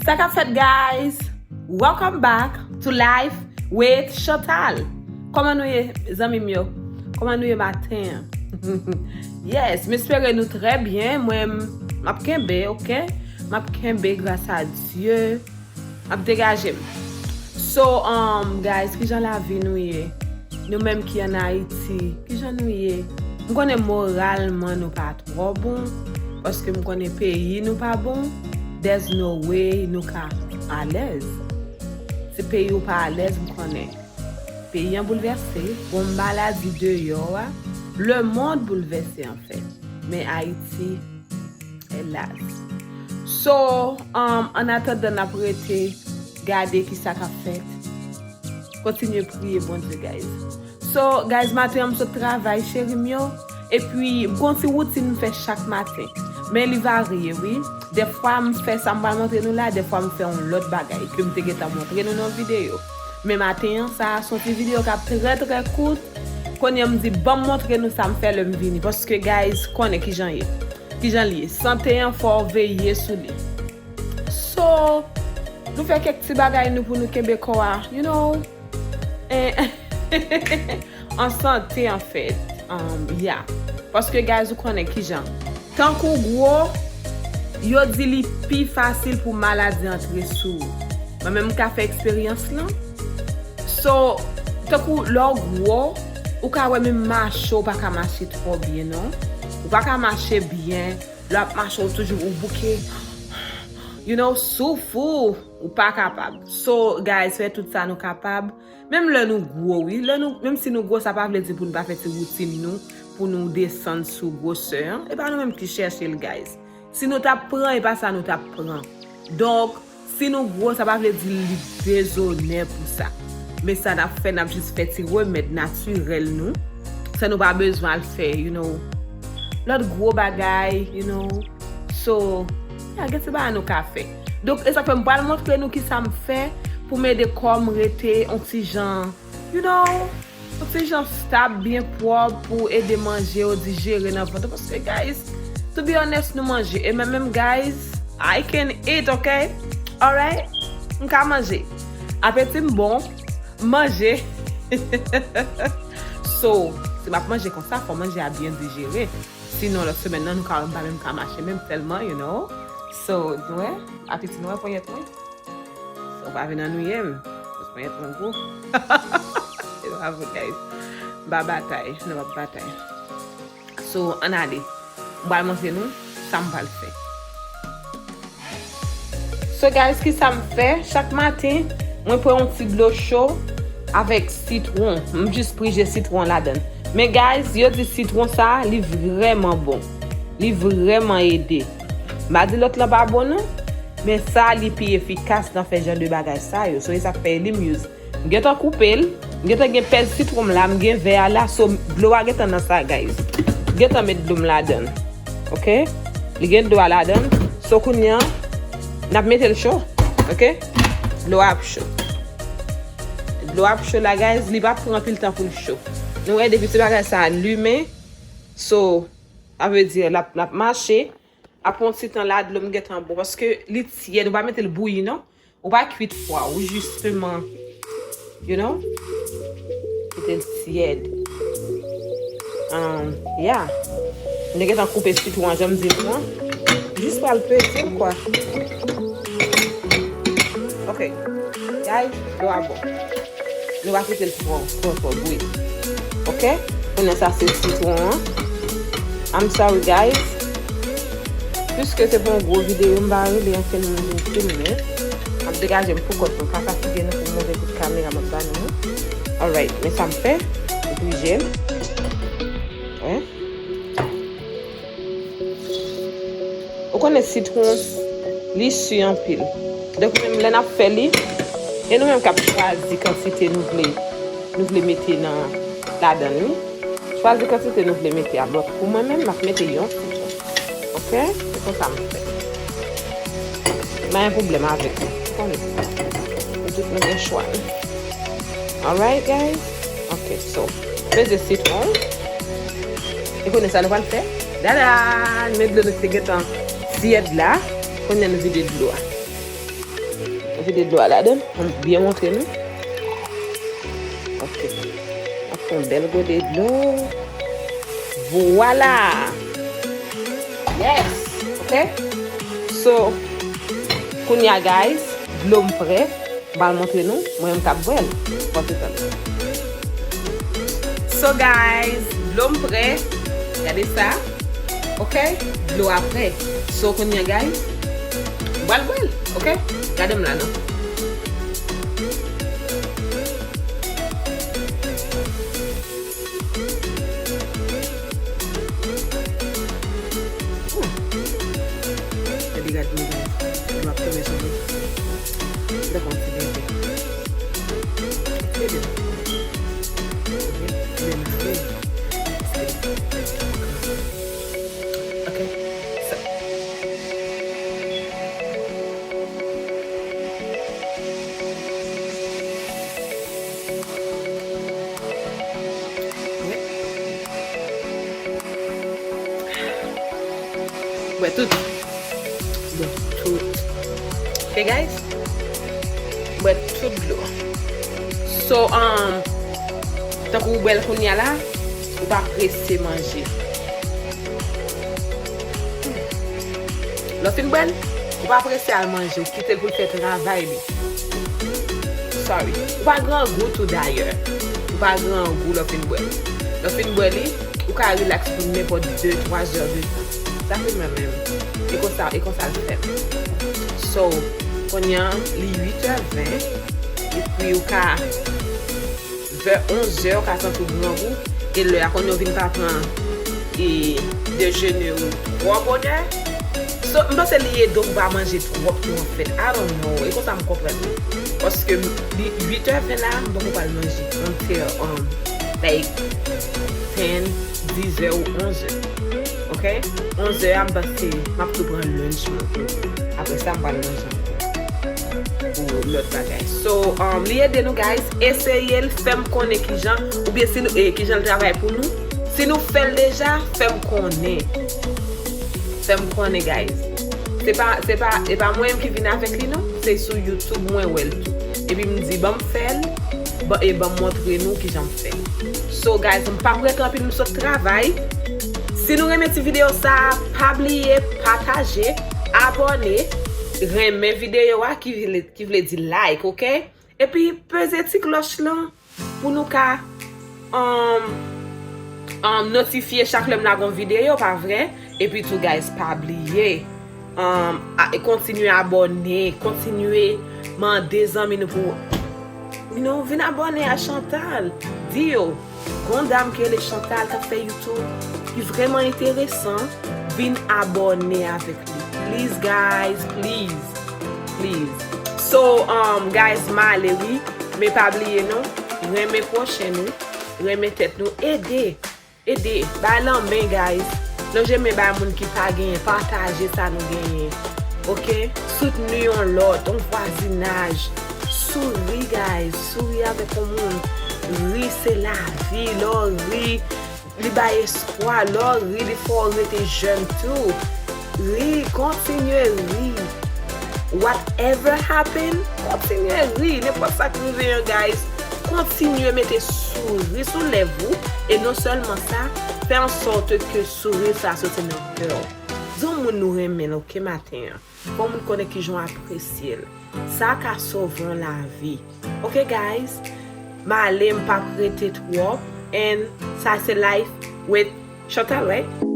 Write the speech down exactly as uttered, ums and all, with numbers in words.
Sa k ap fèt, guys? Welcome back to Life with Chantal. Kòman nou ye, zanmi m yo? Kòman nou ye maten an? Yes, m espere nou trè byen. Mwen, m ap kenbe, oke? M ap kenbe, gras a Dye. M ap degaje m. So, um, guys, kijan lavi nou ye? Nou menm ki ann Ayiti, kijan nou ye? M konnen moralman nou pa twò bon, paske m konnen peyi nou pa bon, there's no way nou ka alèz. Si peyi w pa alèz, m konnen. Peyi an boulvèse, gon maladi deyò a, lemonn boulvèse anfèt. Men Ayiti, elas. So, um, annatandan n ap rete gade kisa k ap fèt, kontinye priye Bondye, guys. So, guys, maten an m sot travay, cheri m yo. Epi, m gon ti woutin m fè chak maten. Men li varye, wi. Dèfwa m fè sa m pral montre nou la, dèfwa m fè yon lòt bagay ke m te gentan montre nou nan videyo. Men maten an, sa a se yon ti videyo k ap trè, trè kout. Kounye a m di, ban m montre nou sa m fè lè m vini. Paske, guys, konnen kijan ye. Kijan li ye. Sante an, fò w veye sou li. So, nou fè kèk ti bagay nou pou nou kenbe kò a, you know, en, an sante, anfèt. Um, yeah. Paske, guys, ou konnen kijan. Tankou gwo, yo di li pi fasil pou maladi antre sou ou. Mwen menm, m ka fè eksperyans lan. So, tankou lè w gwo, ou ka wè menm mache, ou pa ka mache twò byen, non. Ou pa ka mache byen. Lè w ap mache, ou toujou ou bouke. You know, souf ou, ou pa kapab. So, guys, fè tout sa nou kapab. Menm lè nou gwo, wi. Lè nou, menm si nou gwo, sa pa vle di pou nou pa fè ti woutin nou, pou nou desann sou gwosè an. E pa nou menm ki chèche l, guys. Si nou t ap pran, e pa sa nou t ap pran. Donk, si nou gwo, sa pa vle di li dezonè pou sa. Men sa n ap fè, n ap jis fè ti remèd natirèl nou. San nou pa bezwen al fè, you know, lòt gwo bagay, you know. So, yeah, gen ti bagay nou ka fè. Donk, e sa k fè m pral montre nou kisa m fè pou m ede kò m rete yon ti jan, you know, yon ti jan stab, byen pwòp pou ede manje yo dijere nan vant ou. Paske, guys, to be honest, nou manje. E mwen menm, guys, I can eat, ok? Alright? M ka manje. Apeti m bon. M manje. So, si m ap manje konsa, fò manje a byen dijere. Sinon, lòt semèn nan, nou ka wè m pa menm ka mache menm tèlman, you know. So, nou wè, apeti nou wè ponyèt mwen. So, pa vin annuiye m. Paske ponyèt mwen gwo. Se pa vre, guys. M pa batay. Non, m ap batay. So, ann ale. M pral montre nou sa m pral fè. So, guys, kisa m fè? Chak maten, mwen pran yon ti dlo cho avèk sitwon. M jis prije sitwon ladan l. Men, guys, yo di sitwon sa, li vrèman bon. Li vrèman ede. M pa di lòt lan pa bon, non. Men sa, li pi efikas nan fè jan de bagay sa yo. So, e sa k fè li m use. M gentan koupe l. M gentan gen pèl sitwon m la. M gen vè a la. So, dlo a gentan nan sa, guys. M gentan met dlo m ladan l. Ok? Li gen dlo a ladan l. So, kounye a, n ap mete l cho. Ok? Dlo a ap cho. Dlo a ap cho la, guys. Li p ap pran anpil tan pou l cho. Nou wè, depi ti bagay sa a limen. So, sa vle di, l ap, l ap mache. Apre yon ti tan la, dlo m gentan bon. Paske li tyèd, ou pa mete l bouyi, non. Ou pa kwit pwa ou, jisteman. You know? Kite l tyèd. Um, yeah. M te gentan koupe sitwon an, jan m di nou an. Jis pral peze l, kwa. Ok. Guys, dlo a bon. Nou pa kite l twò, twò, twò bouyi. Ok? Kounye a sa se sitwon an. I'm sorry, guys. Piske se pou yon gwo videyo, m pa rele ankenn moun pou m filme. M ap degaje m pou kont mwen, pa fatige nou pou move kout kamera m ap ba nou. Alright, men sa m fè, m prije l. Wi. Ou konnen sitwon, li si anpil. Donk, menm lè n ap fè li, e nou menm k ap chwazi kantite nou vle, nou vle mete nan, ladan l, wi. Chwazi kantite nou vle mete a. Bon, pou mwen menm, m ap mete yon sitwon. Ok? Se konsa m fè. M pa gen pwoblèm avèk li. Ou konnen. Nou tout nou gen chwa nou. Alright, guys? Ok, so, peze sitwon. E konnen sa nou pral fè? Dada! Nou met dlo nou ki te gentan tyèd la. Konnen nou vide dlo a. Vide dlo a ladan, m byen montre nou. Ok. Ap fè yon bèl gode dlo. Vwala. Yes. Ok. So, kounye a, guys, dlo m prè. M pral montre nou, mwen menm k ap bwè l. Pòte tande. So, guys, dlo m prè. Gade sa. Ok? Dlo a prè. So, kounye a, guys, m pral bwè l. Ok? Gade m la, non. Hmm. Gade, gade, gade. Dlo ap tonbe sou mwen. Li ta konn ti bebe. Bebe. Ok? Bebe, bebe. Ok. Sa. Bwè tout. Bwè tout. Ok, guys? Bwè tout dlo. So, um, tankou ou bwè l kounye a la, ou pa prese manje. Lè w fin bwè l, ou pa prese al manje, ou kite l pou l fè travay li. Sorry. Ou pa grangou tou dayè. Ou pa grangou lè w fin bwè l. Lè w fin bwè li, ou ka rilaks pou nenpòt de, twa zè de tan. Sa fè mwen menm. E konsa, e konsa l fèt. So, kounye a, li uit è ven. Epi ou ka vè onz è, ou ka santi w grangou, e lè a kounye a w vin pa pran e dejene ou twò bonè. So, m panse li ede w pou w pa manje twòp tou anfèt. I don't know. E konsa m konprann li. Paske m, li uit è ven la, m poko pral manje until, um, like, ten, dizè ou onz è. Ok? Onz è a, m panse m ap tou pran lunch mwen tou. Apre sa, m pral manje ankò. Pou lòt bagay. So, um, li ede nou, guys. Eseye l, fè m konnen kijan, oubyen si nou, eh, kijan l travay pou nou. Si nou fè l deja, fè m konnen. Fè m konnen, guys. Se pa, se pa, e pa mwen menm ki vin avèk li, non. Se sou YouTube mwen wè l tou. Epi m di, ban m fè l, ban, e ban m montre nou kijan m fè l. So, guys, m p ap rete anpil, m sot travay. Si nou renmen ti videyo sa, pa bliye pataje, abòne, renmen videyo a ki vle, ki vle di like, ok? Epi peze ti klòch lan pou nou ka, um, um, notifye chak lè m lage yon videyo, pa vre? Epi tou, guys, pa bliye, um, a, kontinye abòne, kontinye mande zanmi nou pou, you know, vin abòne a Chantal. Di yo, gon dam ki rele Chantal k ap fè YouTube, ki vrèman enteresan, vin abòne avèk li. Please, guys, please. Please. So, um, guys, m ale wi. Men pa bliye non, renmen pwochen nou, renmen tèt nou, ede. Ede, bay lanmen, guys. Lonje men bay moun ki pa genyen, pataje sa nou genyen. Ok? Soutni yon lòt, yon vwazinaj. Souri, guys. Souri avèk yon moun. Ri se lavi. Lè w ri, li bay espwa. Lè w ri, li fè w rete jèn tou. Ri, kontinye ri. Whatever happen, kontinye ri. Nenpòt sa k rive an, guys, kontinye mete souri sou lèv ou. E non sèlman sa, fè an sòt ke souri sa soti nan kè w. Di yon moun nou renmen l, ok, maten an. Fè yon moun konnen kijan w apresye l. Sa ka sove yon lavi. Ok, guys? M ale, m p ap rete twòp. And sa se Life with Chantal, right?